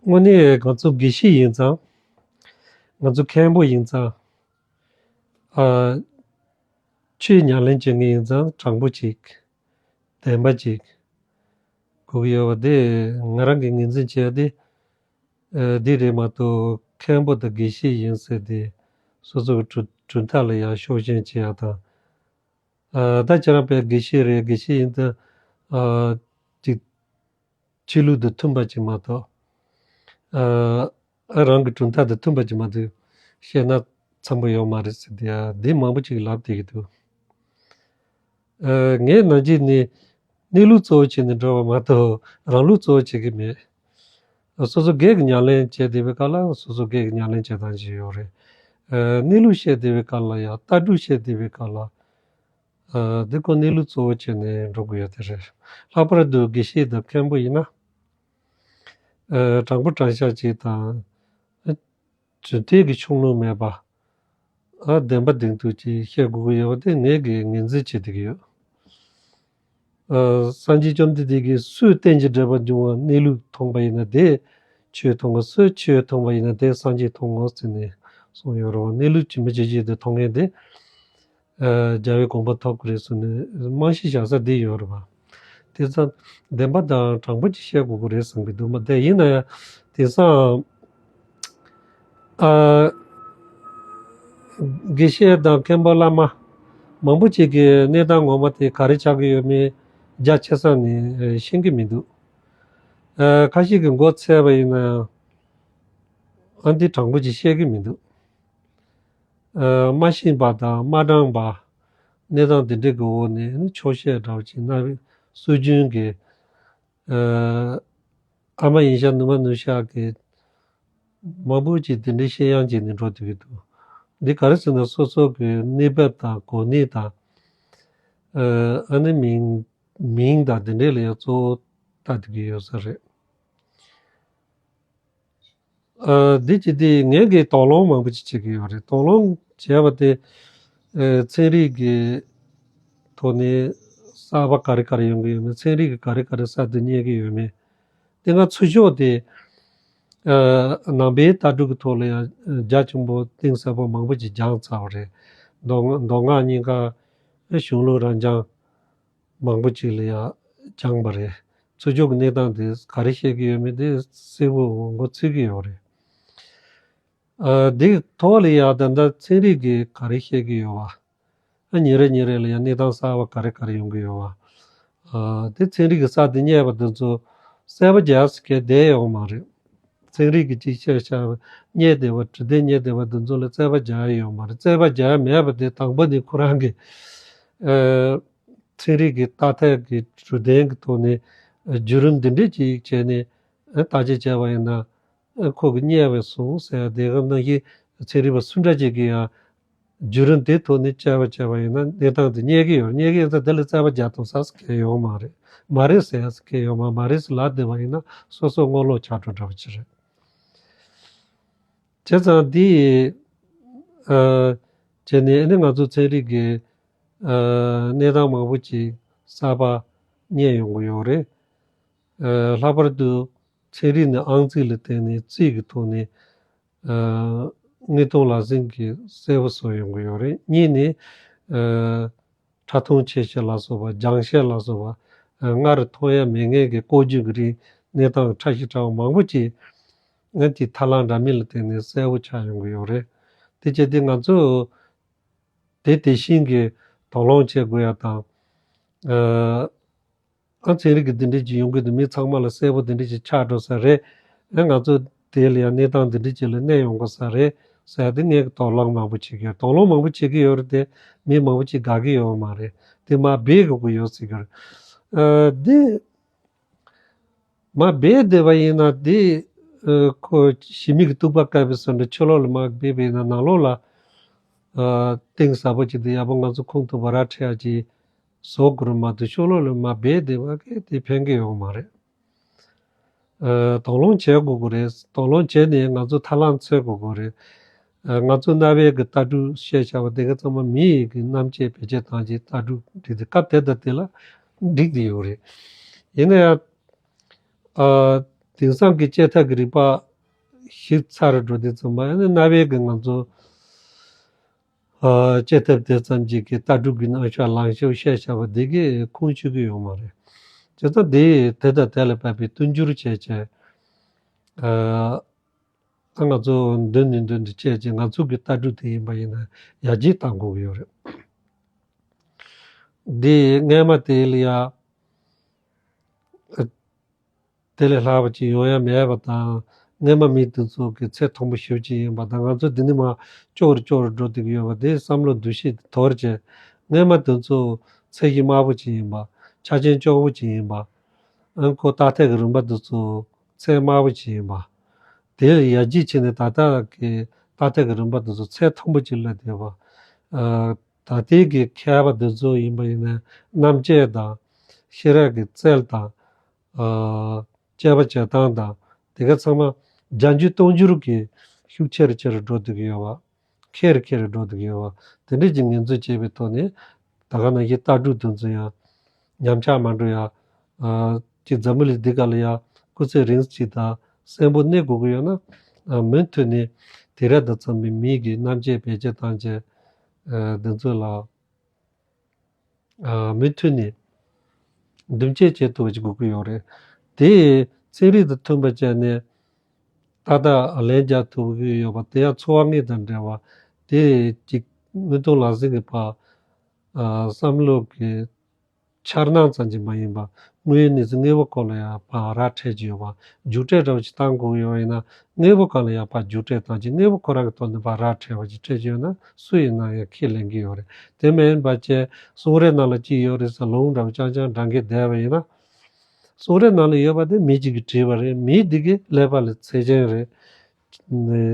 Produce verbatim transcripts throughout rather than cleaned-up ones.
དངོས་གནས་ང་ཚོ་དགེ་བཤེས་ཡིན་ཙང་། ང་ཚོ་མཁན་པོ་ཡིན་ཙང་། ཨ། ཆོས་ཉམས་ལེན་བྱེད་མཁན་ཡིན་ཙང་དྲང་པོ་ཅིག་བདེན་པ་ཅིག་དགོས་ཀྱི་ཡོད་པ་དེ་ང་རང་གིས་ངོས་འཛིན་བྱས་ཏེ། ཨ། འདི་རེད་མ་གཏོགས་མཁན་པོ་དང་དགེ་བཤེས་ཡིན་ཟེར་ཏེ་སོ་སོ་གི་གྲུབ་གྲུབ་མཐའ་ལ་ཡང་ཕྱོགས་ཞེན་བྱེད་ཡ་དང་། ཨ། ད་ཁྱེད་རང་དཔེ་དགེ་བཤེས་རེད། དགེ་བཤེས་ཡིན་ད། ཨ། ཅིག་ཆོས་ལུགས་དང་མཐུན་པ་ཅིག་མ་གཏོགས། ཨ། ཨ། རང་གི་གྲུབ་མཐའ་དང་མཐུན་པ་ཅིག་མ་གཏོགས་བཤད་ན་འཚམ་པོ་ཡོད་མ་རེད་ཟེར་ཏེ། ཨ། འདི་མང་པོ་ཅིག་ལབ་བསྡད་ཀྱི་འདུག་ཨ། ངས་ནང་བཞིན་ནི་གནས་ལུགས་གཙོ་བོ་བྱས་ནས་འགྲོ་བ་མ་གཏོགས་རང་ལུགས་གཙོ་བོ་བྱེད་ཀྱི་མེད། སོ་སོ་སྒེར་གྱི་ཉམས་ལེན་བྱས་བསྡད་པའི་སྐབས་ལ་སོ་སོ་སྒེར་གྱི་ཉམས་ལེན་བྱེད་སྟངས་ཅིག་ཡོད་རེད། ཨ། གནས་ལུགས་བཤད་བསྡད་པའི་སྐབས་ལ་ཡང་ལྟ་གྲུབ་བཤད་བསྡད་པའི་སྐབས་ལ། ཨ། འདི་ཁོ་གནས་ལུགས་གཙོ་བོ་བྱས་ནས་འགྲོ་དགོས་ཡོད་དེ་རེད། ལྷག་པར་དུ་དགེ་བཤེས་དང་མཁན་པོ་ཡིན་ན། ཨ། དྲང་པོ་དྲང་བཞག་ཅིག་དང་། ཨ། རྫུན་ཐལ་གྱི་ཕྱོགས་ལྷུང་མེད་པ། ཨ། བདེན་པ་བདེན་ཐུག་ཅིག་བཤད་དགོས་ཀྱི་ཡོད་པ་དེ་ངས་ཀྱིས་ངོས་འཛིན་བྱེད་བསྡད་ཀྱི་ཡོད། ཨ། སངས་རྒྱས་བཅོམ་ལྡན་འདས་ཀྱིས་སུས་རྟེན་ཅིང་འབྲེལ་པར་འབྱུང་བ་གནས་ལུགས་མཐོང་པ་ཡིན་ན་དེས་ཆོས་མཐོང་ངོ་། སུས་ཆོས་མཐོང་པ་ཡིན་ན་དེས་སངས་རྒྱས་མཐོང་ངོ་ཟེར་ནས་གསུངས་ཡོད་རེད་བ། གནས་ལུགས་ཇི་མ་ཇི་བཞིན་དུ་མཐོང་མཁན་དེ། ཨ། རྒྱལ་བའི་གོ་འཕང་ཐོབ་ཀྱི་རེད་ཟེར་ནས་རྨང་གཞི་བཞག་ས་འདི་ཡོད་རེད་བ། དེ་ཙང་བདེན་པ་དང་དྲང་པོ་ཅིག་བཤད་དགོས་ཀྱི་རེད་བསམ་གྱི་འདུག་མ། དེ་ཡིན་ན་ཡང་དེང་སང་། ཨ། དགེ་བཤེས་དང་མཁན་པོ་བླ་མ་མང་པོ་ཅིག་གིས་གནས་སྟངས་ངོ་མ་དེ་ག་རེ་ཆགས་ཀྱི་ཡོད་མེད་རྒྱ་ཆེ་ས་ནས་ཤེས་ཀྱི་མི་འདུག་ཨ། ཁ་ཤས་ཀྱིས་མགོ་ཚོས་པ་ཡིན་ན་ཡང་། ཨ། འདི་དྲང་པོ་ཅིག་བཤད་ཀྱི་མི་འདུག་ཨ། མ་ཤེས་པ་དང་མ་དྲང་པ། གནས་སྟངས་འདི་འདྲའི་གི་འོག་ནས་ནི་ཆོག་ཤེས་འདྲ་བོ་ཅིག་གནང་བའི་སྲོལ་རྒྱུན་གྱི། ཨ། ཨ་མ་ཡིན་ཤག་ནུ་མ་ནུ་ཤག་གི་མང་པོ་ཅིག་འདི་འདྲའི་བཤད་ཡང་བྱས་ནས་འགྲོ་བསྡད་ཀྱི་འདུག་འདི་ག་རེ་ཟེར་ན་སོ་སོ་གི་གནས་བབ་དང་གོ་གནས་དང་། ཨ། ཨ་ནི་མིང་མིང་དང་འདི་འདྲའི་ལ་ཡང་གཙོ་བོ་ལྟ་བསྡད་ཀྱི་ཡོད་ས་རེད། ཨ། འདི་ཅི་སྟེ་ངས་ཀྱིས་དོགས་སློང་མང་པོ་ཅིག་བྱེད་ཀྱི་ཡོད་རེད། དོགས་སློང་བྱས་པ་དེ། ཨ། ཚན་རིག་གི་ཐོག་ནས་གསར་པ་ག་རེ་ག་རེ་ཡོང་གི་ཡོད་མེད། ཚན་རིག་གིས་ག་རེ་ག་རེ་གསར་དུ་རྙེད་ཀྱི་ཡོད་མེད། དེ་སྔ་ཚུར་ཕྱོགས་དེ། ཨ། ནང་པའི་ལྟ་གྲུབ་ཀྱི་ཐོག་ལ་ཡང་རྒྱ་ཆེན་པོ་གཏིང་ཟབ་པོ་མང་པོ་ཅིག་སྦྱངས་ཚར་བ་རེད། མདོ་མདོ་སྔགས་གཉིས་ཀ་གཞུང་ལུགས་རབ་འབྱམས་མང་པོ་ཅིག་ལ་ཡང་སྦྱངས་པ་རེད། ཚུར་ཕྱོགས་ཀྱི་གནས་སྟངས་དེ་ག་རེ་བཤད་ཀྱི་ཡོད་མེད་དེ་གསལ་པོ་མགོ་ཚོས་ཀྱི་ཡོད་རེད། ཨ། འདིའི་ཐོག་ལ་ཡང་ད་ལྟ་ཚན་རིག་གིས་ག་རེ་བཤད་ཀྱི་ཡོད་པ། ཨ། ཉིན་རེ་ཉིན་རེ་ལ་ཡང་གནས་སྟངས་གསར་པ་ག་རེ་ག་རེ་ཡོང་གི་ཡོད་པ། ཨ། དེ་ཚན་རིག་གིས་གསར་དུ་རྙེད་པ་དེ་ཚོ་གསལ་པོ་རྒྱག་ས་གལ་བསྡད་ཡོད་མ་རེད། ཚན་རིག་གིས་ཅིག་བཤད་བཞག་པ་རྙེད་བསྡད་པ། འབྲི་དེབ་རྙེད་བསྡད་པ་དེ་ཚོ་ལ་རྩོད་པ་རྒྱག་ཡ་ཡོད་མ་རེད། རྩོད་པ་རྒྱག་ཡ་མེད་པ་དེ་དང་པོ་ནས་ཁོ་རང་གི། ཨ། ཚན་རིག་གི་ལྟ་ཐབས་ཀྱི་གྲུབ་དོན་གྱི་ཐོག་ནས་བརྒྱུད་རིམ་འདི་འདྲས་ཅིག་བྱས་ནས་བརྟག་དཔྱད་བྱས་པ་ཡིན་ན། ཨ། ཁོ་གིས་རྙེད་པ་སོང་ཟེར། དེ་ག་ནང་བཞིན་ཚན་རིག་པ་སུ་འདྲ་ཅིག་གིས་ཡང་བརྒྱུད་རིམ་དེའི་ཐོག་ནས་དཔྱད་པ་བྱས་པ་ཡིན་ན་གནས་སྟངས་དེ་རྙེད་ཀྱི་ཡོད། རྙེད་ཀྱི་ཡོད་ཙང་དེ་ལ་རྩོད་པ་རྒྱག་ཐུབ་ས་གལ་ཡོད་མ་རེད། མ་རེད་ཟེར་ཡ་གལ་ཡོད་མ། མ་རེད་ཟེར་ལབ་བསྡད་པ་ཡིན་ན་སོ་སོ་ངོ་ལོག་ཆགས་འགྲོ་འདྲ་བ་ཅིག་རེད། བྱས་ཙང་འདི། ཨ། བྱས་ནས་ཨ་ནི་ང་ཚོ་ཚན་རིག་གི། ཨ། གནས་སྟངས་མང་པོ་ཅིག་གསར་པ་རྙེད་ཡོང་གི་ཡོད་རེད། ཨ། ལྷག་པར་དུ་ཚན་རིག་ནི་ཨང་རྩིས་ལ་བརྟེན་ནས་རྩིས་ཀྱི་ཐོག་ནས། ཨ། དངོས་སྟོང་ལག་ཟིན་གྱིས་གསལ་པོ་བཟོ་ཡོང་གི་ཡོད་རེད། གཉིས་ནི། ཨ། ཕྲ་མཐོང་ཆེ་བཤད་ལ་སོགས་པ། རྒྱང་བཤད་ལ་སོགས་པ། ཨ། སྔར་མཐོང་ཡ་མེད་མཁན་གྱི་ལྐོག་ཇུས་ཀྱི་རིགས། གནས་སྟངས་ཕྲ་ཞིང་ཕྲ་བ་མང་པོ་ཅིག་ང་ཚོས་ཐབས་ལམ་འདྲ་མིན་ལ་བརྟེན་ནས་གསལ་པོ་ཆགས་ཡོང་གི་ཡོད་རེད། དེ་བྱས་ཏེ་ང་ཚོས་དེ་དེ་བཞིན་གྱི་དོགས་སློང་བྱེད་དགོས་ཡ་དང་། ཨ། ཨ། ཚན་རིག་གི་འདི་འདྲས་ཅིག་ཡོང་གི་འདུག་མི་ཚང་མ་ལ་གསལ་པོ་འདི་འདྲས་ཅིག་ཆགས་འགྲོ་ས་རེད། ཨ། ང་ཚོ་དེ་ལ་ཡང་གནས་སྟངས་འདི་འདྲས་ཅིག་ལ་གནས་ཡོང་དགོས་ས་རེད་ཟེར་ཏེ་ངས་དོགས་སློང་མང་པོ་བྱེད་ཀྱི་ཡོད། དོགས་སློང་མང་པོ་བྱེད་ཀྱི་ཡོད་རེད་དེ། མི་མང་པོ་ཅིག་དགའ་གི་ཡོད་མ་རེད། དེ་མར་སྦས་དགོས་ཀྱི་ཡོད་ཟེར་གྱི་རེད། ཨ། འདི་མར་སྦས་བསྡད་པ་ཡིན་ན་དེ། ཨ། ཁོ་ཞི་མི་གི་གཏུག་པ་བཀབ་པའི་བཟོ་འདྲ་ཕྱི་ལོགས་ལ་མར་སྦས་པ་ཡིན་ན་ནང་ལོགས་ལ། ཨ། གཏིང་ཟབ་པོ་ཅིག་དང་ཡག་པོ་ང་ཚོ་ཁུངས་ཐུབ་པ་ར་འཕྲོད་ཡ་ཅིག་བཟོ་དགོས་རེད་མ་གཏོགས་ཕྱི་ལོགས་ལ་མར་སྦས་བསྡད་པ་གིས་དེ་ཕན་གྱི་ཡོད་མ་རེད། ཨ། དོགས་སློང་བྱེད་དགོས་ཀྱི་རེད། དོགས་སློང་བྱས་ནས་ང་ཚོ་ཐབས་ལམ་འཚོལ་དགོས་ཀྱི་རེད། ཨ། ང་ཚོ་རྣ་བའི་གི་ལྟ་གྲུབ་བཤད་བྱ་བ་དེ་ག་ཚང་མ་མི་ཡི་གི་རྣམ་དཔྱོད་བེད་སྤྱོད་བཏང་བྱས་ལྟ་གྲུབ་འགྲིག་དེ་སྐབས་དེ་དང་དེ་ལ་འགྲིག་བསྡད་ཡོད་རེད། ཡིན་ན་ཡང་། ཨ། དེང་སང་གི་དཔྱད་ཐབས་ཀྱི་རིག་པ་ཞིག་ཚར་འགྲོ་དུས་ཙམ་པ་ཡང་ན་རྣ་བའི་གི་ང་ཚོ་ཨ་དཔྱད་ཐབས་དེ་ཙམ་གྱི་གི་ལྟ་གྲུབ་ཀྱི་རྣམ་གཞག་ལངས་ཤོག་བཤད་བྱ་བ་འདི་གི་ཁུངས་ཆུད་ཀྱི་ཡོད་མ་རེད། བྱས་ཙང་དེ་དེ་དང་དེ་ལ་བབས་པའི་བསྟུན་འགྱུར་བྱས་བྱས་ཨ་ང་ཚོ་མདུན་ནས་མདུན་དུ་བྱས་བྱས་ང་ཚོ་གི་ལྟ་གྲུབ་དེ་ཡིན་པ་ཡིན་ན་ཡར་རྒྱས་གཏང་དགོས་ཀྱི་ཡོད་རེད། འདི་སྔས་མ་དེ་ལ་ཡ། དེ་ལས་ལྷག་པ་ཅིག་ཡོང་ཡ་མེད་པ་དང་། སྔས་མ་མི་དེ་ཚོ་གི་ཚད་མཐོན་པོ་ཞེ་པོ་ཅིག་ཡིན་པ་དང་། ང་ཚོ་འདི་ནས་མར་སྐྱོ་རུ་སྐྱོ་རུ་འགྲོ་བསྡད་ཀྱི་ཡོད་པ་དེ་བསམ་བློ་འདུ་ཤེས་དེ་དོར་བྱས། སྔས་མ་དེ་ཚོ་ཚད་གཞི་དམའ་པོ་ཅིག་ཡིན་པ། ཆ་རྐྱེན་སྐྱོ་པོ་ཅིག་ཡིན་པ། ཨ་ཁོ་ལྟ་ཐབས་ཀྱི་རིམ་པ་དེ་ཚོ་ཚད་དམའ་པོ་ཅིག་ཡིན་པ། དེ་ལ་ཡར་རྒྱས་བྱས་ནས་ད་ལྟ་གི་ལྟ་ཐབས་ཀྱི་རིམ་པ་དེ་ཚོ་ཚད་མཐོན་པོ་ཅིག་སླེབས་བསྡད་པ། ཨ་ད་ལྟའི་གི་མཁས་པ་དེ་ཚོ་ཡིན་པ་ཡིན་ན་རྣམ་དཔྱོད་དང་། ཤེས་རབ་ཀྱི་རྩལ་དང་། ཨ་དཔྱད་པ་བྱེད་སྟངས་དང་དེ་ག་ཚང་མ་བརྒྱ་འགྱུར་སྟོང་འགྱུར་གྱིས་ཤུགས་ཆེ་རུ་ཆེ་རུ་འགྲོ་བསྡད་ཀྱི་ཡོད་པ། ཁེར་ཁེར་འགྲོ་བསྡད་ཀྱི་ཡོད་པ། དེ་འདྲ་ཅིག་ངོས་འཛིན་བྱས་པའི་ཐོག་ནས་ད་ག་ནང་བཞིན་ལྟ་གྲུབ་དེ་ཚོ་ཡང་ཉམས་ཆག་མ་འགྲོ་ཡ། ཨ་ཅིག་འཛམ་བུ་གླིང་འདི་ག་ལ་ཡ་སྐུ་ཚེ་རིང་ཅིག་དང་གསོན་པོ་གནས་དགོས་ཀྱི་ཡོད་ན། ཨ་མུ་མཐུད་ནས་དེང་རབས་དང་འཚམ་པའི་མི་གི་རྣམ་དཔྱོད་བེད་སྤྱོད་བཏང་བྱས། ཨ་འདི་ཚོ་ལ་ཨ་མུ་མཐུད་ནས་འདུམ་གཅོད་བྱེད་ཐུབ་པ་ཅིག་དགོས་ཀྱི་ཡོད་རེད། དེ་ཚན་རིག་དང་མཐུན་པ་བྱས་ནས་ཏག་ཏག་ལན་རྒྱག་ཐུབ་ཀྱི་ཡོད་པ་དེ་ཡང་འཚོ་བ་དངོས་དང་འབྲེལ་བ་དེ་ཅིག་དངོས་མཐོང་ལག་ཟིན་གྱི་བར་ཨ་བསམ་བློ་གི་འཆར་སྣང་ཙམ་གྱིས་མ་ཡིན་པ། དངོས་ཡོད་གནས་ཚུལ་དངོས་པོ་སྐོར་ལ་ཡང་ཕར་ར་འཕྲོད་ཀྱི་ཡོད་པ། རྒྱུགས་སྤྲོད་འདྲ་བོ་ཞིག་བཏང་དགོས་ཡོད་པ་ཡིན་ན། དངོས་པོ་སྒང་ལ་ཡང་ཕར་རྒྱུགས་སྤྲོད་བཏང་བྱས། དངོས་པོ་ཁོ་རང་གི་ཐོག་ནས་ཕར་ར་འཕྲོད་པ་ཞིག་འཕྲོད་ཀྱི་ཡོད་ན་སུ་ཡིན་ན་ཡང་ཁས་ལེན་གྱི་ཡོད་རེད། དེ་མིན་པ་བྱས་གསུང་རབ་ནང་ལ་ཅི་ཡོད་རེད་ཟེར་ལུང་འདྲ་བོ་རྐྱང་རྐྱང་བགྲང་གིན་བསྡད་པ་ཡིན་ན། གསུང་རབ་ནང་ལ་ཡོད་པ་དེ་མི་གཅིག་གིས་བྲིས་པ་རེད། མི་འདི་གི་ཀླད་པ་ལ་ཚད་ཆེན་རེད།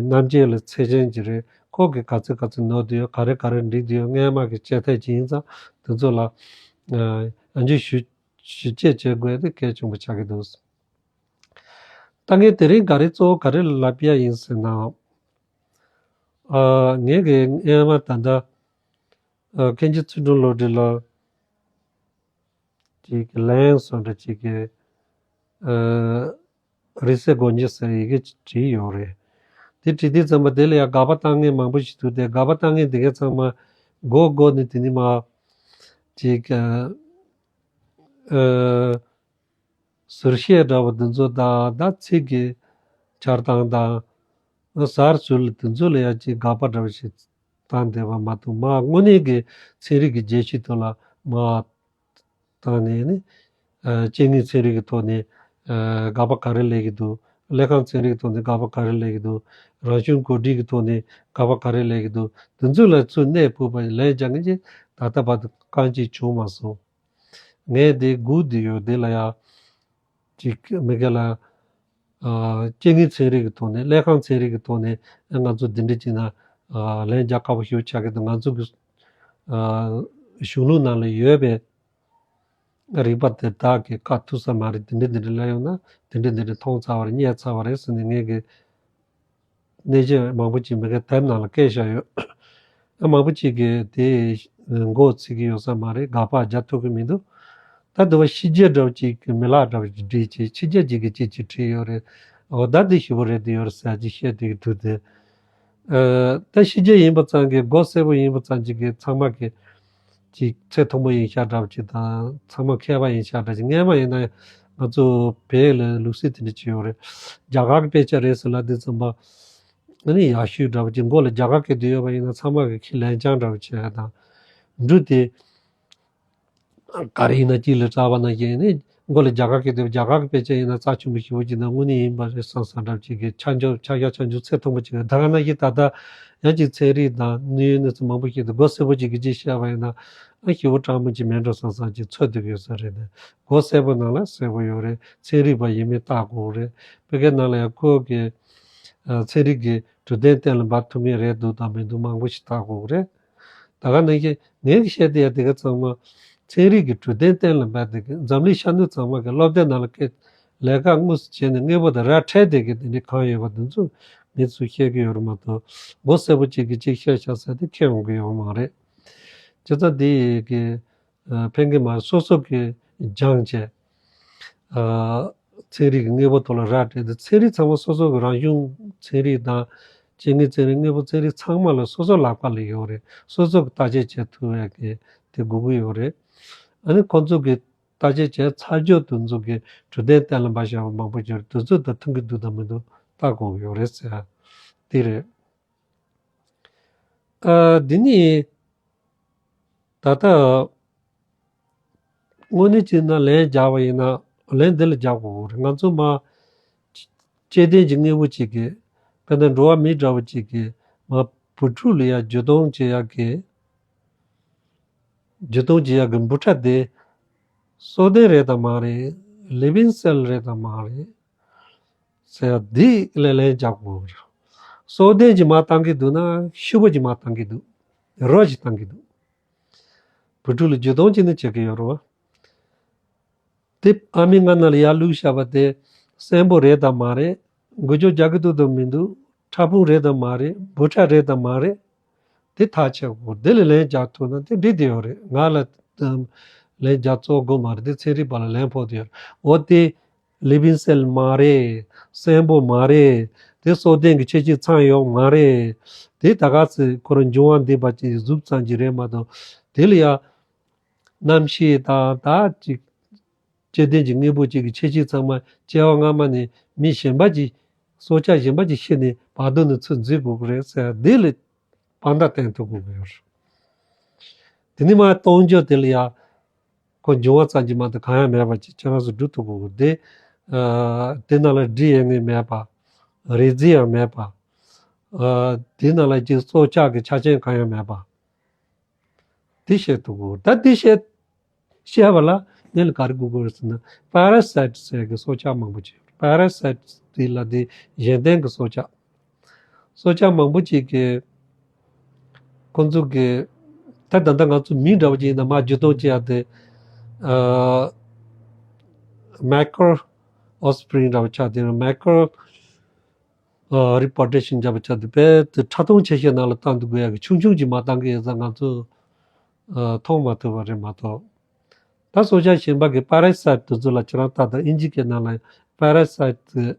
རྣམ་དཔྱོད་ལ་ཚད་ཆེན་གྱི་རེད། ཁོ་གིས་ག་ཚོད་ག་ཚོད་ནོར་བསྡད་ཡོད། ག་རེ་ག་རེ་འགྲིག་བསྡད་ཡོད། སྔས་མ་གི་དཔྱད་ཐབས་ཅིག་ཡིན་ཙང་དེ་ཚོ་ལ་ཨ་ཡང་བསྐྱར་ཞིབ་ཞིབ་དཔྱད་བྱེད་དགོས་དེ་གལ་ཆེན་པོ་ཆགས་ཀྱི་འདུག། ད་ངས་དེ་རིང་ག་རེ་གཙོ་བོ་ག་རེ་ལབ་ཡ་ཡིན་ཟེར་ན། ཨ་ངས་གི་སྔས་མ་ད་ལྟ་ཨ་མཁན་ཆེན་ཚུལ་ཁྲིམས་བློ་གྲོས་ལགས་ཀྱི་ལན་སོགས་འདྲ་ཅིག་གི་ཨ་རིགས་སད་སྒོ་འབྱེད་ཟེར་ཡི་གེ་བྲིས་ཡོད་རེད། དེ་བྲིས་དུས་ཙམ་པ་དེ་ལ་ཡང་དགག་པ་བཏང་མཁན་མང་པོ་ཞིག་འདུག་སྟེ། དགག་པ་བཏང་མཁན་དེ་གའི་ཚང་མ་མགོ་བསྐོར་ནས་དེ་ནི་མ་ཅིག་ཨ་ཨ་ཟུར་བཤད་འདྲ་བོ་འདི་ཚོ་དང་། ད་ཚིག་གི་འཆར་སྟངས་དང་། ཨ་ཟུར་ལ་དེ་ཚོ་ལ་ཡང་ཅིག་དགག་པ་འདྲ་བོ་ཞིག་བཏང་བསྡད་པ་མ་གཏོགས། མ་དངོས་གནས་ཀྱི་ཚན་རིག་གི་རྒྱས་བཤད་ཐོག་ལ་མ་བཏང་ནས་ནི། ཨ་སྐྱེ་དངོས་ཚན་རིག་གི་ཐོག་ནས་ཨ་དགག་པ་ག་རེ་སླེབས་ཀྱི་འདུག། ཀླད་ཁང་ཚན་རིག་གི་ཐོག་ནས་དགག་པ་ག་རེ་སླེབས་ཀྱི་འདུག། རང་བྱུང་གོ་སྒྲིག་གི་ཐོག་ནས་དགག་པ་ག་རེ་སླེབས་ཀྱི་འདུག། དེ་ཚོ་ལ་ཚུར་གནས་ཕུད་པ་ལན་རྒྱག་མཁན་ཅིག་ད་ལྟ་བར་དུ་རྐང་གཅིག་བྱུང་མ་སོང་། ངས་དེ་སྒུག་བསྡད་ཡོད། དེ་ལ་ཡང་ཅིག་མི་སྒེར་ལ་ཨ་སྐྱེ་དངོས་ཚན་རིག་གི་ཐོག་ནས། ཀླད་ཁང་ཚན་རིག་གི་ཐོག་ནས་ང་ཚོ་འདི་འདྲ་བྱས་ན་ཨ་ལན་རྒྱག་ཁག་པོ་ཞིག་ཆགས་ཀྱི་འདུག། ང་ཚོ་གི་ཨ་གཞུང་ལུགས་ནང་ལ་ཡོད་པའི་རིག་པ་དེ་དག་གིས་བཀག་ཐུབ་ས་མ་རེད། དེ་འདྲ་དེ་འདྲ་ལབ་ཡོང་ན་དེ་འདྲ་དེ་འདྲ་མཐོང་ཚར་བ་རེད། རྙེད་ཚར་བ་རེད་ཟེར་ནས་ངས་གི་གནས་ཚུལ་མང་པོ་ཅིག་མི་སྒེར་དེབ་ནང་ལ་བཀོད་བཞག་ཡོད། ཨ་མང་པོ་ཅིག་གིས་དེ་མགོ་ཚོད་ཀྱི་ཡོད་ས་མ་རེད། དགག་པ་རྒྱག་ཐུབ་ཀྱི་མི་འདུག། ད་དེ་བ་ཕྱི་རྒྱལ་འདྲ་བོ་ཅིག་གི་མི་ལག་འདྲ་བོ་ཅིག་བྲིས་བྱས། ཕྱི་རྒྱལ་ཅིག་གིས་ཅིག་ཅིག་བྲིས་ཡོད་རེད། འོ་ད་འདི་ཞེ་པོ་རེད། འདི་ཡོད་རེད་ཟེར་ཅིག་བཤད་བསྡད་ཀྱི་འདུག་སྟེ། ཨ་ད་ཕྱི་རྒྱལ་ཡིན་པ་ཙམ་གྱིས། མགོ་སེར་པོ་ཡིན་པ་ཙམ་ཅིག་གིས་ཚང་མ་གི་ཅིག་ཚད་མཐོན་པོ་ཡིན་ཤག་འདྲ་བ་ཅིག་དང་། ཚང་མ་མཁས་པ་ཡིན་ཤག་འདྲ་ཅིག། སྔས་མ་ཡིན་ན་ང་ཚོ་བོད་ལ་ལུགས་སྲོལ་དེ་འདྲ་ཅིག་ཡོད་རེད། རྒྱ་གར་གྱི་དཔེ་ཆ་རེད་ཟེར་ལབ་དུས་ཙམ་པ། ཨ་ནི་ཡག་ཤོས་འདྲ་བ་ཅིག་མགོ་ལ་རྒྱ་གར་སྐད་དེ་ཡོད་པ་ཡིན་ན་ཚང་མ་གིས་ཁས་ལེན་རྐྱང་འདྲ་བ་བྱས་དང་། འབྲུ་དེ་ག་རེ་ཡིན་ན་དཀྱིལ་ལ་བཀྲ་བ་ནང་བཞིན་ནི་མགོ་ལ་རྒྱ་གར་སྐད་དེ། རྒྱ་གར་གྱི་དཔེ་ཆ་ཡིན་ན་རྩ་ཆེན་པོ་ཞེ་པོ་ཅིག་དང་། དངོས་གནས་ཡིན་པ་རེད་བསམ་བསམ་འདྲ་བ་ཅིག་གི་ཆ་འཇོག་ཆ་བཞག་ཆ་འཇོག་ཚད་མཐོན་པོ་ཅིག་རེད། ད་ག་ནང་བཞིན་ད་ལྟ་ཡང་ཅིག་ཚན་རིག་དང་དངོས་ཡོད་གནས་ཚུལ་མང་པོ་ཞིག་དེ་མགོ་སེར་པོ་ཅིག་གིས་ཅིག་བཤད་པ་ཡིན་ན། ཨ་ཞེ་པོ་སྤྲང་པོ་ཅིག་མིན་འགྲོ་བསམ་བསམ་ཅིག་ཚོར་སྡོད་ཀྱི་ཡོད་ས་རེད། དེ་མགོ་སེར་པོ་ནང་ལ་སེར་པོ་ཡོད་རེད། ཚན་རིག་པ་ཡིན་མིན་བལྟ་དགོས་རེད། བོད་སྐད་ནང་ལ་ཡང་ཁོ་གི་ཨ་ཚན་རིག་གི་གྲུབ་དོན་གཏན་ལ་འབེབས་ཐུབ་མཁན་རེད་འདུག་དང་མི་འདུག་མང་པོ་ཞིག་བལྟ་དགོས་རེད། ད་ག་ནང་བཞིན་ངས་བཤད་བསྡད་ཡ་དེ་ག་ཚང་མ་ཚན་རིག་གི་གྲུབ་དོན་གཏན་ལ་འབེབས་བསྡད་མཁན། འཛམ་གླིང་ཤར་ནུབ་ཚང་མ་གི་སློབ་དེབ་ནང་ལ་སྐད་ལས་ཀ་དངོས་སུ་བྱས་ནས་དངོས་པོ་དང་ར་འཕྲོད་བསྡད་མཁན་དེ་འདྲ་གང་ཡོད་པ་དེ་ཚོ་ངས་ཚུར་བཤད་ཀྱི་ཡོད་རེད་མ་གཏོགས། མགོ་སེར་པོ་གཅིག་གིས་གཅིག་བཤད་བཞག་ཟེར་དེ་ཁྱོན་ཡོང་གི་ཡོད་མ་རེད། བྱས་ཙང་དེ་གི་ཨ་ཕན་གི་མ་རེད། སོ་སོ་གིས་སྦྱངས་བྱས། ཨ་ ཚན་རིག་གི་དངོས་པོ་ཐོག་ལ་ར་སྤྲད་དེ། ཚན་རིག་ཚང་མ་སོ་སོ་གི་རང་བྱུང་ཚན་རིག་དང་སྐྱེ་དངོས་ཚན་རིག་དངོས་པོ་ཚན་རིག་ཚང་མ་ལ་སོ་སོ་ལག་པ་ལ་ཡོད་རེད། སོ་སོ་གི་བརྟག་དཔྱད་བྱེད་ཐུབ་ཡག་གི་དེ་དགོས་ཀྱི་ཡོད་རེད། ཨ་ནི་ཁོང་ཚོ་གི་བརྟག་དཔྱད་བྱས་ཚར་རྗེས་དེ་ཚོ་གི་གྲུབ་དོན་གཏན་ལ་འབེབས་བྱ་བ་མང་པོ་ཡོད་རེད། དེ་ཚོ་དང་མཐུན་གྱི་འདུག་དང་མི་འདུག་ལྟ་དགོས་ཀྱི་ཡོད་རེད་ཟེར་ཡ་དེ་རེད། ཨ། འདི་ནི་ད་ལྟ་དངོས་གནས་བྱས་ན་ལན་རྒྱག་པ་ཡིན་ན་ལན་འདི་ལ་རྒྱག་དགོས་རེད། ང་ཚོ་མ་སྐྱེ་ལྡན་གྱི་དངོས་པོ་གཅིག་གི། དཔེར་ན་འགྲོ་བ་མི་འདྲ་བ་གཅིག་གི་མ་བུ་ཕྲུག་ལ་ཡ་འཇུ་བཏང་བྱེད་ཡག་གི། འཇུ་བཏང་བྱེད་ཡག་གི་འབུ་ཕྲ་དེ་སྲོག་ལྡན་རེད་དམ་མ་རེད། ལི་བིང་སེལ་རེད་དམ་མ་རེད་ཟེར་ཡ་འདི་ལ་ལན་རྒྱག་དགོས་རེད། སྲོག་ལྡན་གྱིས་མར་བཏང་གི་འདུག་ན་ཤི་བོ་གྱིས་མར་བཏང་གི་འདུག་རོ་གྱིས་བཏང་གི་འདུག་བུ་ཕྲུག་ལ་འཇུ་བཏང་བྱས་ནས་བྱེད་ཀྱི་ཡོད་རེད་བ། དེ་ཨ་མའི་མངལ་ནང་ལ་ཡར་བླུགས་བཞག་པ་དེ་གསོན་པོ་རེད་དམ་མ་རེད། འགུལ་སྐྱོད་རྒྱག་གི་འདུག་དམ་མི་འདུག་ཕྲ་ཕུང་རེད་དམ་མ་རེད། འབུ་ཕྲ་རེད་དམ་མ་རེད། དེ་ཐག་ཆོད་དགོས། དེ་ལ་ལན་རྒྱག་ཐུབ་ན་དེ་འགྲིག་བསྡད་ཡོད་རེད། ང་ལ་ལན་རྒྱག་རྩོད་དགོས་མ་རེད། དེ་ཚན་རིག་པ་ལ་ལན་ཕོག་བསྡད་ཡོད་རེད། འོ་དེ་ལི་བིང་སེལ་མ་རེད། གསོན་པོ་མ་རེད། དེ་སྲོག་ལྡན་གྱི་ཁྱད་ཆོས་ཚང་ཡོད་མ་རེད། དེ་ད་ག་ཚོད་ཁོ་རང་འབྱུང་བ་འདས་པ་ཅིག་གཟུགས་ཙམ་ཅིག་རེད་མ་གཏོགས། དེ་ལ་ཡ་རྣམ་ཤེས་དང་ད་ཅིག་སྐྱེ་ལྡན་གྱི་དངོས་པོ་གཅིག་གི་ཁྱད་ཆོས་ཚང་མ་སྐྱེ་བ་སྔ་མ་ནས་མི་གཞན་པ་ཅིག་སྲོག་ཆགས་གཞན་པ་ཅིག་ཤི་ནས་བར་དོ་ནས་ཚུར་འཛུལ་དགོས་ཀྱི་རེད་ཟེར། འདི་ལ་དཔང་རྟགས་བསྟན་ཐུབ་དགོས་ཀྱི་ཡོད་རེད། དེ་ནས་མར་གཏོང་རྒྱུ་དེ་ལ་ཡ་ཁོ་འབྱུང་བ་ཙམ་གྱིས་མ་གཏོགས་གང་ཡང་མེད་པ་ཅིག་ཁྱེད་རང་ཚོ་སྒྲུབ་ཐུབ་དགོས་ཀྱི་རེད། དེ་ཨ་དེ་ནང་ལ་འབྲི་ཡས་ནི་མེད་པ། རིག་འཛིན་ཡང་མེད་པ། ཨ་དེ་ནང་ལ་ཅིག་སྲོག་ཆགས་ཀྱི་ཆ་རྐྱེན་གང་ཡང་མེད་པ། དེ་བཤད་ཐུབ་དགོས། ད་དེ་བཤད་བཤད་པ་ལ་ངས་ལ་ག་རེ་དགོས་དགོས་རེད་ཟེར་ན། པ་ར་སའིཊ་ཟེར་གྱི་སྲོག་ཆགས་མང་པོ་ཅིག་པ་ར་སའིཊ་དེ་ལ་དེ་གཞན་བརྟེན་གྱི་སྲོག་ཆགས། སྲོག་ཆགས་མང་པོ་ཅིག་གི་ཁོང་ཚོ་གི་ད་ད་ལྟ་ང་ཚོ་མི་འདྲ་བོ་ཅིག་ཡིན་ན་མར་འཇུ་བཏང་བྱེད་ཡ་དེ། ཨ་མའི་ཀྲོ་ཨོཕ་སི་པི་རིང་འདྲ་བོ་ཆགས་དེ། མའི་ཀྲོ་ཨ་རི་པོར་ཊེ་ཤན་བརྒྱབ་པ་ཆགས་དེ། དཔེ་དེ་ཕྲ་མཐོང་ཆེ་ཤོས་ནང་ལ་བཏང་འདུག་དགོས་ཡག་གི་ཆུང་ཆུང་ཅིག་མ་བཏང་གི་ཡོད་ཙང་ང་ཚོས་ཨ་མཐོང་མ་ཐུབ་པ་རེད་མ་གཏོགས། ད་སྲོག་ཆགས་གཞན་པ་གི་པ་ར་སའིཊ་དེ་ཚོ་ལ་ཁྱེད་རང་ལྟ་དང་། ཨིན་ཇི་སྐད་ནང་ལ་པ་ར་སའིཊ་སི་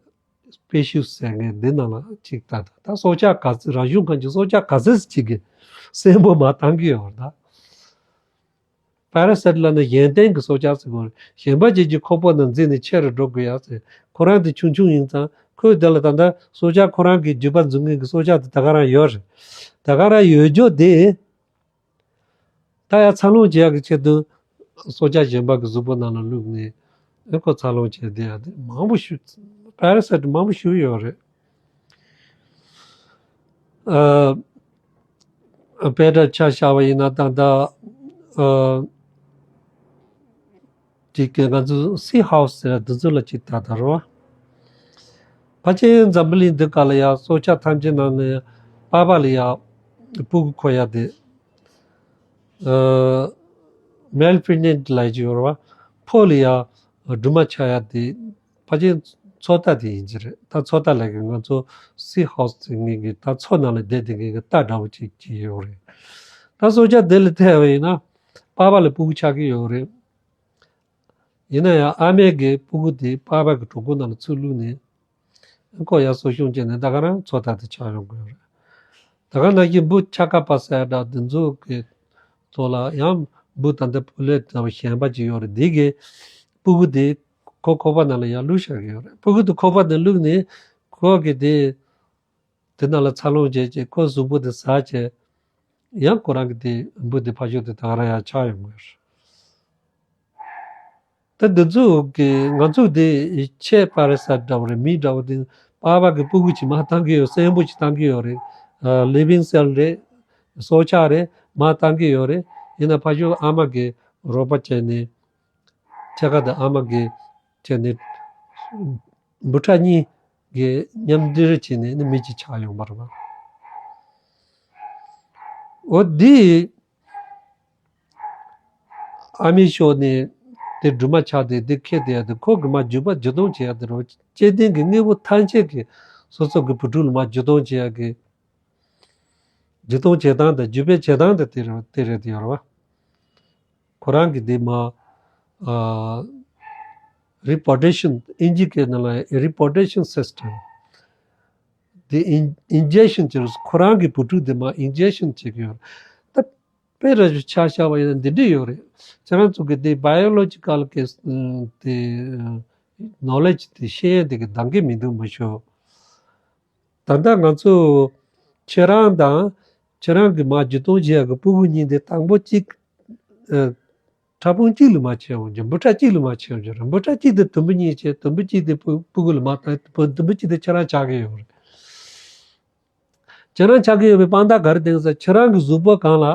པེ་ཤིས་ཟེར་མཁན་འདི་ནང་ལ་ཅིག་ལྟ་དང་། ད་སྲོག་ཆགས་ག་ཚོད་རང་བྱུང་ཁམས་ཀྱི་སྲོག་ཆགས་ག་ཚོད་ཅིག་གི་གསོན་པོ་མར་བཏང་གི་ཡོད་རེད་ད། པ་ར་སའིཊ་ལབ་ན་གཞན་བརྟེན་གྱི་སྲོག་ཆགས་ཟེར་དགོས་རེད། གཞན་པ་ཅིག་གི་ཁོག་པ་ནང་འཛུལ་ནས་ཆེ་རུ་འགྲོ་དགོས་ཡག་ཟེར། ཁོ་རང་དེ་ཆུང་ཆུང་ཡིན་ཙང་ཁོས་དེ་ལ་ད་ལྟ་སྲོག་ཆགས་ཁོ་རང་གི་རྒྱུད་པ་འཛུགས་མཁན་གྱི་སྲོག་ཆགས་དེ་ད་ག་རང་ཡོད་རེད། ད་ག་རང་ཡོད་རྒྱུ་དེ་ད་ཡ་འཚར་ལོངས་བྱེད་ཡག་གི་ཆེད་དུ་སྲོག་ཆགས་གཞན་པ་གི་གཟུགས་པོ་ནང་ལ་བླུགས་ནས་ཨེ་ཁོ་འཚར་ལོངས་བྱས་བསྡད་ཡག་དེ་མང་པོ་ཞིག་པ་ར་སའིཊ་མང་པོ་ཞིག་ཡོད་རེད། ཨ་དཔེ་འདྲ་ཆ་བཞག་པ་ཡིན་ན་ད་ལྟ་ཨ་ཅིག་གི་ང་ཚོ་སི་ཧའུ་སི་ཟེར་འདི་ཚོ་ལ་ཅིག་ལྟ་དང་རོ། ཕལ་ཆེར་འཛམ་བུ་གླིང་འདི་ག་ལ་ཡ་སྲོག་ཆགས་ཐམས་ཅད་ནང་ནས་པགས་པ་ལ་ཡ་སྤུ་གུ་འཁོར་ཡ་དེ། ཨ་མེལ་པི་རེག་ནེན་ཊི་ལབ་ཀྱི་ཡོད་རེད་བ། ཕོ་ལ་ཡ་སྦྲུམ་མ་ཆགས་ཡ་དེ་ཕལ་ཆེར་མཚོ་རྟ་དེ་ཡིན་གྱི་རེད། ད་མཚོ་རྟ་ལབ་མཁན་ང་ཚོ་སི་ཧའུ་སི་ཟེར་མཁན་གྱི་ད་མཚོ་ནང་ལ་བསྡད་བསྡད་མཁན་གྱི་རྟ་འདྲ་བོ་ཅིག་ཅིག་ཡོད་རེད། ད་སྲོག་ཆགས་དེ་ལ་བལྟས་པ་ཡིན་ན་པགས་པ་ལ་སྤུ་གུ་ཆགས་ཀྱི་ཡོད་རེད། ཡིན་ན་ཡང་ཨ་མས་ཀྱི་སྤུ་གུ་དེ་པགས་པ་གི་གྲོད་ཁོག་ནང་ལ་ཚུར་བླུགས་ནས་ཁོ་ཡར་གསོ་སྐྱོང་བྱས་ནས་ད་ག་རང་མཚོ་རྟ་དེ་ཆགས་ཡོང་གི་ཡོད་རེད། ད་ག་ནང་བཞིན་འབུ་ཆ་ཀ་པ་ཟེར་འདྲ་འདི་ཚོ་གི་ཐོག་ལ་ཡང་འབུ་ད་ལྟ་བུ་ལས་ད་གཞན་པ་ཅིག་ཡོད་རེད། འདི་གི་སྤུ་གུ་དེ་ཁོ་ཁོག་པ་ནང་ལ་ཡར་བླུགས་བཞག་གི་ཡོད་རེད། སྤུ་གུ་དེ་ཁོག་པ་ནང་བླུགས་ནས་ཁོ་གི་དེ་དེ་ནང་ལ་འཚར་ལོངས་བྱས་བྱས་ཁོ་གཟུགས་པོ་དེ་ཟ་བྱས། ཡང་ཁོ་རང་གི་དེ་འབུ་དེ་ཕར་ཕྱོགས་དེ་ད་ག་རང་ཡར་ཆགས་ཡོང་གི་ཡོད་རེད། ད་འདི་ཚོ་གི་ང་ཚོ་དེ་ཆེས་པ་ར་སའིཊ་འདྲ་བོ་རེད། མི་འདྲ་བོ་དེ་པགས་པ་གི་སྤུ་གུ་ཅིག་མར་བཏང་གི་ཡོད། གསོན་པོ་ཅིག་བཏང་གི་ཡོད་རེད། ལི་བིང་སེལ་རེད། སྲོག་ཆགས་རེད། མར་བཏང་གི་ཡོད་རེད། ཡིན་ན་ཕར་ཕྱོགས་ཨ་མ་གི་རོགས་པ་བྱས་ནས་ཕྱེད་ཀ་དེ་ཨ་མ་གི་བྱས་ནས་འབུ་ཕྲ་གཉིས་ཀྱི་མཉམ་འབྲེལ་བྱས་ནས་ནི་མི་གཅིག་ཆགས་ཡོང་བ་རེད་བ། འོ་འདི་ཨ་མའི་ཕྱོགས་ནས་དེ་སྦྲུམ་མ་ཆགས་ཏེ་དེ་ཁྱེར་བསྡད་ཡ་དེ་ཁོ་གི་མར་རྒྱུད་པ་འཇུ་བཏང་བྱེད་ཡ་དེ་རེད་བ། སྐྱེ་ལྡན་གྱི་དངོས་པོ་ཐམས་ཅད་ཀྱི་སོ་སོ་གི་བུ་ཕྲུག་ལ་མར་འཇུ་བཏང་བྱེད་ཡ་གི་འཇུ་བཏང་བྱེད་སྟངས་དང་རྒྱུད་སྤེལ་བྱེད་སྟངས་དེ་དེ་རེད་དེ་རེད་དེ་ཡོད་རེད་བ། ཁོ་རང་གི་དེ་མ་ཨ་ རི་པོར་ཊེ་ཤན། ཨིན་ཇི་སྐད་ནང་ལ་རི་པོར་ཊེ་ཤན་སི་སི་ཊམ་དེ་ཨིན་ཨིན་ཇེག་ཤན་བྱས། ཁོ་རང་གི་བུ་ཕྲུག་དེ་མར་ཨིན་ཇེག་ཤན་བྱེད་ཀྱི་ཡོད་རེད། ད་དཔེ་ར་ཞིག་ཆ་བཞག་པ་ཡིན་ན་འདི་འདྲས་ཡོད་རེད། ཁྱེད་རང་ཚོ་གི་དེ་བྷའི་ཡོ་ལོ་ཇི་ཀལ་གི་དེ་ནོ་ལེ་ཇི་དེ་ཤེས་ཡོན་དེ་གི་འདང་གི་མི་འདུག་མ་ཤོད། ད་ལྟ་ང་ཚོ་ཁྱེད་རང་དང་ཁྱེད་རང་གི་མར་བརྒྱུད་གཏོང་བྱེད་ཡག་གི་ཕྲུ་གུ་གཉིས་དེ་དང་པོ་གཅིག་ཨ་ཕྲ་ཕུང་གཅིག་ལ་མར་ཆས་ཡོང་རྒྱུ། འབུ་ཕྲ་གཅིག་ལ་མར་ཆས་ཡོང་རྒྱུ་རེད། འབུ་ཕྲ་གཅིག་དེ་དུམ་བུ་གཉིས་བྱས། དུམ་བུ་གཅིག་དེ་ཕྲུ་ཕྲུ་གུ་ལ་མར་བཏང་། དུམ་བུ་གཅིག་དེ་ཁྱེད་རང་ཆགས་ཀྱི་ཡོད་རེད། ཁྱེད་རང་ཆགས་ཀྱི་ཡོད་པའི་དཔང་རྟགས་ག་རེ་བསྟན་ཟེར། ཁྱེད་རང་གི་གཟུགས་པོ་སྒང་ལ་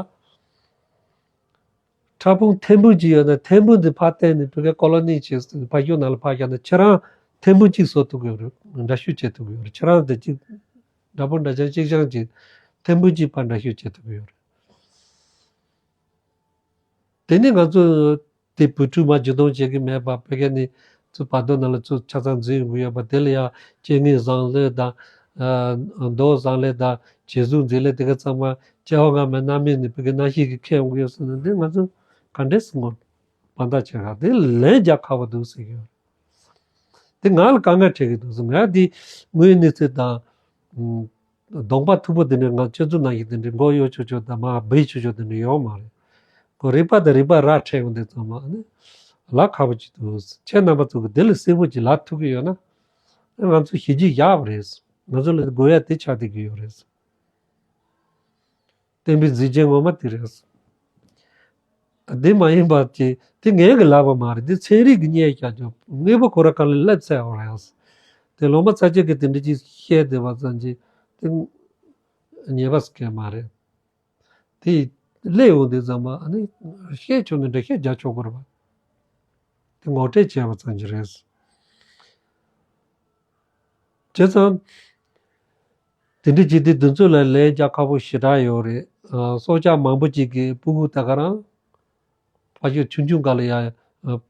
ཕྲ་ཕུང་ཐེར་འབུམ་གཅིག་ཡོད་ན། ཐེར་འབུམ་དེ་ཕར་བཏོན་ནས་ཕ་གིའི་ཀོ་ལོ་ནི་བྱས། ཕ་ཤུལ་ནང་ལ་ཕར་བཞག་ན་ཁྱེད་རང་ཐེར་འབུམ་གཅིག་བཟོ་ཐུབ་ཀྱི་ཡོད་རེད། འདྲ་བཤུས་བྱེད་ཐུབ་ཀྱི་ཡོད་རེད། ཁྱེད་རང་དེ་གཅིག་འདྲ་པོ་འདྲ་ཆགས་གཅིག་ཆགས་ཀྱི་ཐེར་འབུམ་གཅིག་ཕར་འདྲ་བཤུས་བྱེད་ཐུབ་ཀྱི་ཡོད་རེད། དེ་ནི་ང་ཚོ་དེ་བུ་ཕྲུག་མར་བརྒྱུད་གཏོང་བྱེད་ཀྱི་མེད་པ། ཕ་གི་ནས་ཚུར་བར་དོ་ནང་ལ་ཚུར་ཆ་ཚང་འཛུལ་ཡོང་གི་ཡོད་པ། དེ་ལ་ཡང་སྐྱེ་དངོས་བཟང་ལོས་དང་། ཨ་མདོག་བཟང་ལོས་དང་། བྱད་གཟུགས་མཛེས་ལོས། དེ་ག་ཚང་མ་སྐྱེ་བ་སྔ་མའི་རྣམ་སྨིན་ནི་ཕ་གི་རྣམ་ཤེས་ཀྱིས་ཁྱེར་ཡོང་གི་ཡོད་ཟེར་ན། འདི་ང་ཚོ་ག་འདྲས་སེ་ངོ་དཔང་རྟགས་བྱེད་ག། དེ་ལན་རྒྱག་ཁག་པོ་འདུག་ཟེར་གྱི་ཡོད། དེ་ང་ལ་དཀའ་ངལ་འཕྲད་ཀྱི་འདུག་ཟེར། ང་དེ་དངོས་ཡོད་གནས་ཚུལ་དང་། ཨུམ། གདོང་པ་མཐུག་པོ་དེ་འདྲ། ང་ཁྱེད་ཚོ་ནང་བཞིན་དེ་འདྲ་མགོ་གཡོག་ཆོག་ཆོག་དང་མར་སྦས་ཆོག་ཆོག་དེ་འདྲ་ཡོད་མ་རེད། ཁོ་རིག་པ་དང་རིག་པ་ར་འཕྲད་ཡོང་དུས་ཙམ་པ་ནི་ལ་ཁག་པོ་ཅིག་འདུག། ཁྱེད་རྣམ་པ་ཚོ་གིས་དེ་ལས་གསལ་པོ་ཅིག་ལབ་ཐུབ་ཀྱི་ཡོད་ན། ང་ཚོ་ཞི་རྒྱས་བཞག་པ་རེད། ང་ཚོ་ལ་དགོས་ཡ་དེ་ཆགས་བསྡད་ཀྱི་ཡོད་རེད། བསྟན་པའི་གཟི་བརྗིད་ངོ་མ་དེ་རེད། དེ་མ་ཡིན་པ་ཅིག་དེ་ངས་གི་ལབ་པ་མ་རེད། དེ་ཚན་རིག་གི་རྙེད་བཞག་རྒྱུ། དངོས་པོ་ཁོ་རང་གང་ལ་སླེབས་ཚར་བ་རེད། དེ་སློབ་མ་ཚ་ཅིག་གིས་དེ་འདྲ་ཅིག་བཤད་བསྡད་པ་ཙམ་གྱིས་དེ་ཉེས་པ་ཟེར་མཁན་མ་རེད། དེ་སླེབས་ཡོང་དུས་ཙམ་པ་ཨ་ནི་བཤད་ཆོག་ན་འགྲེལ་བཤད་རྒྱག་ཆོག་གི་རེད་པ། དེ་ངོ་སྤྲོད་བྱས་པ་ཙམ་གྱིས་རེད། བྱས་ཙང་། དེ་འདྲ་བྱས་ཏེ་དེ་ཚོ་ལ་ལན་རྒྱག་ཁག་པོ་ཞེ་དྲག་ཡོད་རེད། ཨ་སྲོག་ཆགས་མང་པོ་ཅིག་གིས་ཕྲུ་གུ་ད་ག་རང་ཕ་ཤུལ་ཆུང་ཆུང་སྒང་ལ་ཡར་ཨ་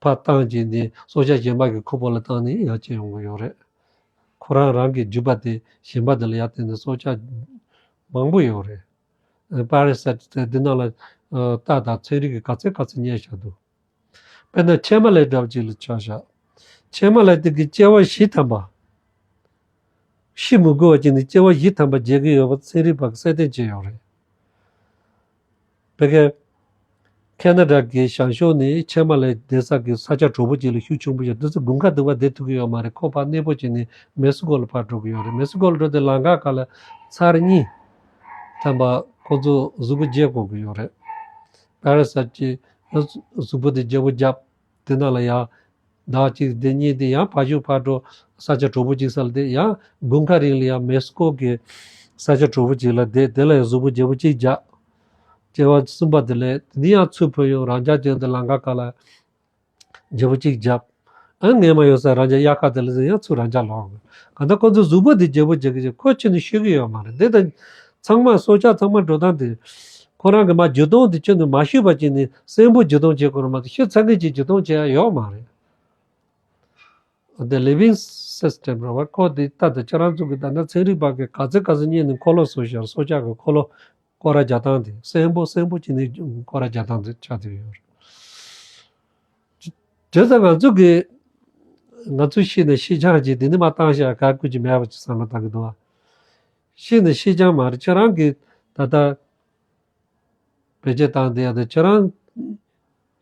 ཕར་བཏང་བྱས་ནས་སྲོག་ཆགས་གཞན་པ་གི་ཁུར་པོ་ལ་བཏང་ནས་ཡར་སྐྱེ་ཡོང་གི་ཡོད་རེད། ཁོ་རང་རང་གི་རྒྱུད་པ་དེ་གཞན་པ་དེ་ལ་ཡར་བརྟེན་ནས་སྲོག་ཆགས་མང་པོ་ཡོད་རེད། པ་ར་སའིཊ་དེ་འདི་ནང་ལ་ཨ་རྟགས་དང་ཚན་རིག་གི་ག་ཚད་ག་ཚད་རྙེད་བཞག་འདུག། དཔེར་ན་ཕྱེ་མ་ལེབ་འདྲ་བ་ཅིག་ལ་ཆ་བཞག། ཕྱེ་མ་ལེབ་དེ་གིས་སྐྱེ་བ་བཞི་ཐམ་པ། ཤི་མི་དགོས་པ་ཅིག་ནས་སྐྱེ་བ་བཞི་ཐམ་པ་འཇལ་གྱི་ཡོད་པ་ཚན་རིག་པ་གིས་གསལ་སྟོན་བྱས་ཡོད་རེད། ཕ་གིའི་ཁེ་ན་ཌ་གི་བྱང་ཕྱོགས་ནས་ཕྱེ་མ་ལེབ་བསྡད་ས་གི་ས་ཆ་གྲོག་པོ་ཅིག་ལ་ཤུགས་ཆེན་པོ་ཡོད། དེ་ཚོ་དགུན་ཁ་དུ་བ་བསྡད་ཐུབ་ཀྱི་ཡོད་མ་རེད། ཁོ་ཕར་གནས་སྤོ་བྱས་ནས་མེག་སི་ཀོ་ལ་ཕར་འགྲོ་གི་ཡོད་རེད། མེག་སི་ཀོ་ལ་འགྲོ་དུས་ལམ་ཁ་ཁ་ལ་ཚར་གཉིས་ཐམ་པ་ཁོ་ཚོ་གཟུགས་པོ་བརྗེ་དགོས་ཀྱི་ཡོད་རེད། པ་ར་སའིཊ་ཀྱི་གཟུགས་པོ་དེ་བརྗེ་པོ་བརྒྱབ། དེ་ནང་ལ་ཡང་ཟླ་གཅིག་བསྡད། གཉིས་བསྡད། ཡང་ཕ་ཤུལ་ཕར་འགྲོ། ས་ཆ་གྲོག་པོ་གཅིག་ས་ལ་བསྡད། ཡང་དགུན་ཁ་རིང་ལ་ཡང་མེག་སི་ཀོ་གི་ས་ཆ་གྲོག་པོ་གཅིག་ལ་བསྡད། དེ་ལ་ཡང་གཟུགས་པོ་བརྗེ་པོ་གཅིག་བརྒྱབ། སྐྱེ་བ་གསུམ་པ་དེ་ལ་དེ་ནས་ཡང་ཚུར་བུད་ཡོང་། རང་འཇགས་ཅན་དུ་ལམ་ཁ་ཁ་ལ་བརྗེ་པོ་གཅིག་བརྒྱབ། ཨ་ངས་མ་ཡོང་ས་རང་འཇགས་དབྱར་ཁ་དེ་ལ་ཟིན། ཡང་ཚུར་རང་འཇགས་ལོག། གང་ལྟར་ཁོ་ཚོ་གཟུགས་པོ་དེ་བརྗེ་པོ་བརྒྱབ་ཀྱི་ཁོ་ཁྱོན་ནས་ཤི་གི་ཡོད་མ་རེད། དེ་དང་ཚང་མ་སྲོག་ཆགས་ཚང་མ་འགྲོ་སྟངས་དེ་ཁོ་རང་གི་མར་བརྒྱུད་གཏོང་དེ་ཁྱོན་ནས་མ་ཤེས་པ་ཅིག་ནས་གསོན་པོ་བརྒྱུད་གཏོང་བྱེད་དགོས་རེད་མ་གཏོགས་ཤི་ཚར་མཁན་ཅིག་བརྒྱུད་གཏོང་བྱེད་ཡ་ཡོད་མ་རེད། དེ་ལི་བིང་སི་སི་ཊམ་རེད་བ། ཁོ་དེ་ལྟ་དང་། ཁྱེད་རང་ཚོ་གི་ད་ལྟ་ཚན་རིག་པ་གི་ག་ཚོད་ག་ཚོད་རྙེད་ནས་འཁོར་ལོ་བཟོས་ཤག། སྲོག་ཆགས་ཀྱི་འཁོར་ལོ་སྐོར་ར་རྒྱག་སྟངས་དེ་གསོན་པོ་གསོན་པོ་བྱས་ནས་སྐོར་ར་རྒྱག་སྟངས་དེ་ཆགས་བསྡད་ཡོད་རེད། བྱས་ཙང་ང་ཚོ་གི་ང་ཚོ་ཤི་ནས་ཤི་ཆག་ཅིག་དེ་ནི་མ་བཏང་བཞག་ག་ཀུ་ཅིག་མེད་པ་ཅིག་བསམ་བློ་བཏང་གི་འདུག་བ། ཤི་ནས་ཤི་ཆག་མ་རེད། ཁྱེད་རང་གི་ད་ལྟ་བེད་སྤྱོད་བཏང་བསྡད་ཡ་དེ་ཁྱེད་རང་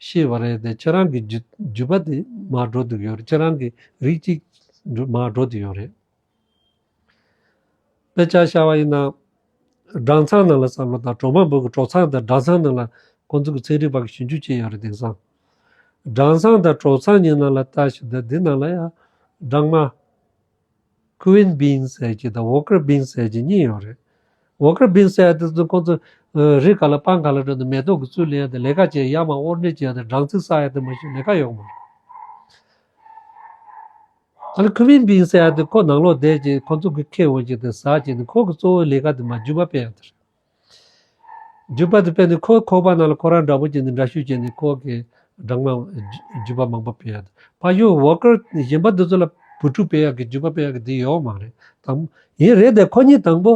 ཤེས་པ་རེད་དེ། ཁྱེད་རང་གི་རྒྱུད་རྒྱུད་པ་དེ་མར་འགྲོ་བསྡད་ཡོད་རེད། ཁྱེད་རང་གི་རིགས་གཅིག་མར་འགྲོ་བསྡད་ཡོད་རེད། དཔེ་ཆ་བཞག་པ་ཡིན་ན། སྦྲང་ཚང་ནང་ལ་བསམ་བློ་བཏང་། གྲོག་མ་བུ་གི་གྲོག་ཚང་དང་སྦྲང་ཚང་ནང་ལ་ཁོང་ཚོ་གི་ཚན་རིག་པ་གི་ཞིབ་འཇུག་བྱས་ཡོད་རེད། དེང་སང་སྦྲང་ཚང་དང་གྲོག་ཚང་གཉིས་ནང་ལ་ལྟ་ཞིག་དང་། འདི་ནང་ལ་ཡང་སྦྲང་མ་ཀུ་ཝིན་བིན་ཟེར་གྱི་དང་ཝོར་ཀར་བིན་ཟེར་གྱི་གཉིས་ཡོད་རེད། ཝོར་ཀར་བིན་ཟེར་ཡ་དེ་ཚོ་ཁོང་ཚོ་ཨ་རི་ག་ལ་སྤང་ག་ལ་འགྲོ་ནས་མེ་ཏོག་གི་ཚུལ་ལེན་ཡ་དང་། ལས་ཀ་བྱེད་ཡ་མ་དབོར་འདྲེན་བྱེད་ཡ་དང་། སྦྲང་རྩི་ཟ་ཡ་དེ་མ་གཞི་ལས་ཀ་ཡོད་མ་རེད། ཨ་ནི་ཁུ་བིན་བིན་ཟེར་ཡ་དེ་ཁོ་ནང་ལོགས་བསྡད་ཀྱི་ཁོ་ཚོ་གི་ཁྱེར་འོང་ཀྱི་དེ་ཟ་ཀྱི་ནི། ཁོ་གི་གཙོ་བོ་ལས་ཀ་དེ་མར་རྒྱུད་པ་སྤེལ་ཡ་དེ་རེད། རྒྱུད་པ་དེ་སྤེལ་ནས་ཁོ་ཁོག་པ་ནང་ལ་ཁོ་རང་འདྲ་པོ་བྱས་ནས་འདྲ་བཤུས་བྱས་ནས་ཁོ་གི་སྦྲང་མ་རྒྱུད་པ་མང་པོ་སྤེལ་ཡ་དེ། ཕ་ཡུལ་ཝོར་ཀར་གཞན་པ་འདི་ཚོ་ལ་བུ་ཕྲུག་སྤེལ་ཡ་གི་རྒྱུད་པ་སྤེལ་ཡ་གི་དེ་ཡོད་མ་རེད་དམ། ཡིན་རེད་དེ། ཁོ་གཉིས་དང་པོ་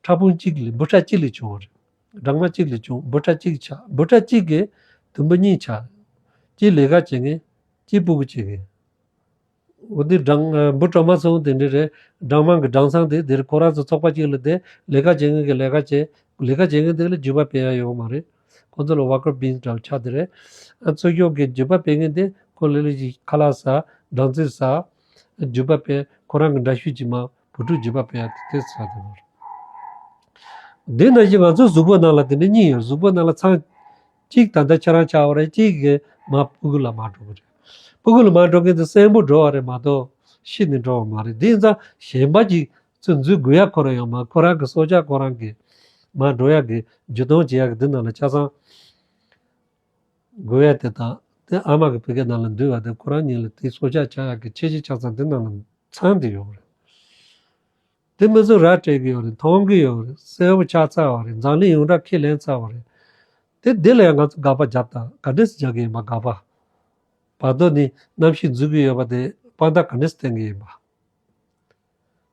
ཕྲ་ཕུང་གཅིག་ལས་འབུ་ཕྲ་གཅིག་ལས་བྱུང་བ་རེད། སྦྲང་མ་གཅིག་ལས་བྱུང་། འབུ་ཕྲ་གཅིག་ཆགས། འབུ་ཕྲ་གཅིག་གིས་དུམ་བུ་གཉིས་ཆགས། གཅིག་ལས་ཀ་བྱེད་མཁན། གཅིག་ཕྲུ་གུ་སྐྱེ་མཁན། འོ་དེ་སྦྲང་འབུ་གྲོག་མ་ཚོ་དེ་འདྲ་རེད། སྦྲང་མ་གི་སྦྲང་ཚང་དེ་དེར་ཁོ་རང་ཚོ་ཚོགས་པ་གཅིག་ལ་དེ་ལས་ཀ་བྱེད་མཁན་གྱི་ལས་ཀ་བྱེད་ལས་ཀ་བྱེད་མཁན་དེ་ལ་རྒྱུད་པ་སྤེལ་ཡ་ཡོད་མ་རེད། ཁོ་ཚོ་ལ་worker bees འདྲ་ཆགས་དེ་རེད། ཨ་ཚོ་ཤོག་གི་རྒྱུད་པ་སྤེལ་མཁན་དེ་ཁོ་ལ་ལས་ཀྱི་ཁ་ལག་ཟ་སྦྲང་རྩི་ཟ་རྒྱུད་པ་སྤེལ་ཁོ་རང་གི་འདྲ་བཤུས་ཀྱི་མ་བུ་ཕྲུག་རྒྱུད་པ་སྤེལ་ཡ་དེ་དེ་ཟ་དེ་མ་རེད། དེ་ནང་བཞིན་ང་ཚོ་གཟུགས་པོ་ནང་ལ་དེ་འདྲ་གཉིས་ཡོད། གཟུགས་པོ་ནང་ལ་ཚང་གཅིག་ད་ལྟ་ཁྱེད་རང་ཆགས་པ་རེད། གཅིག་གི་མ་སྤུ་གུ་ལ་མ་འགྲོ་གི་རེད། སྤུ་གུ་ལ་མ་འགྲོ་མཁན་དེ་གསོན་པོ་འགྲོ་བ་རེད་མ་གཏོགས་ཤི་ནས་འགྲོ་བ་མ་རེད། དེ་ཡིན་ཙང་གཞན་པ་ཅིག་ཚུར་འཛུལ་དགོས་ཡ་ཁོ་རང་ཡོད་མ། ཁོ་རང་གི་སྲོག་ཆགས་ཁོ་རང་གི་མ་འགྲོ་ཡ་གི་རྒྱུ་དོན་བྱེད་ཡ་གི་འདི་ནང་ལ་ཆ་ཚང་དགོས་ཡ་དེ་དང་དེ་ཨ་མ་གི་བུ་གའི་ནང་ལ་འདུས་པ་དེ་ཁོ་རང་ཉིད་ལ་དེ་སྲོག་ཆགས་ཆགས་ཡ་གི་ཁྱད་ཆོས་ཆ་ཚང་འདི་ནང་ལ་ཚང་དེ་ཡོད་རེད། དེ་མི་ཚོ་ར་སྤྲད་གི་ཡོད་རེད། མཐོང་གི་ཡོད་རེད། གསལ་པོ་ཆགས་ཚར་བ་རེད། འཛམ་གླིང་ཡོངས་གྲགས་ཁས་ལེན་ཚར་བ་རེད། དེ་དེ་ལ་ཡང་ང་ཚོ་དགག་པ་རྒྱབ་དང་ག་འདྲས་སེ་རྒྱག་གི་ཡིན་པ། དགག་པ་བར་དོ་ནི་གནམ་གཤིས་འཛུལ་གི་ཡོད་པ་དེ་དཔང་རྟགས་ག་འདྲས་སེ་བསྟན་གི་ཡིན་པ།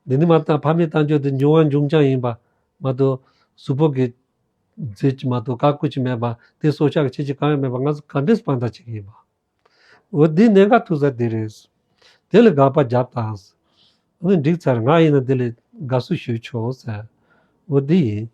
འདི་ནི་མ་བཏང་ཕ་མས་བཏང་རྒྱུ་དེ་འབྱུང་བ་འབྱུང་རྐྱང་ཡིན་པ་མ་གཏོགས་གཟུགས་པོ་གི་རྫས་ཀྱི་མ་གཏོགས་བཀག་འགོག་ཅིག་མེད་པ། དེ་སྲོག་ཆགས་ཀྱི་ཁྱད་ཆོས་གང་ཡང་མེད་པ་ང་ཚོ་ག་འདྲས་སེ་དཔང་རྟགས་བྱེད་ཀྱི་ཡིན་པ། འོ་འདི་གནད་འགག་ཐུག་ས་དེ་རེད། དེ་ལ་དགག་པ་རྒྱབ་དང་། འོ་འགྲིག་ཚར། ང་ཡིན་ན་དེ་ལ་དགའ་བསུ་ཞུས་ཆོག་ཟེར། འོ་འདི་ཡིན།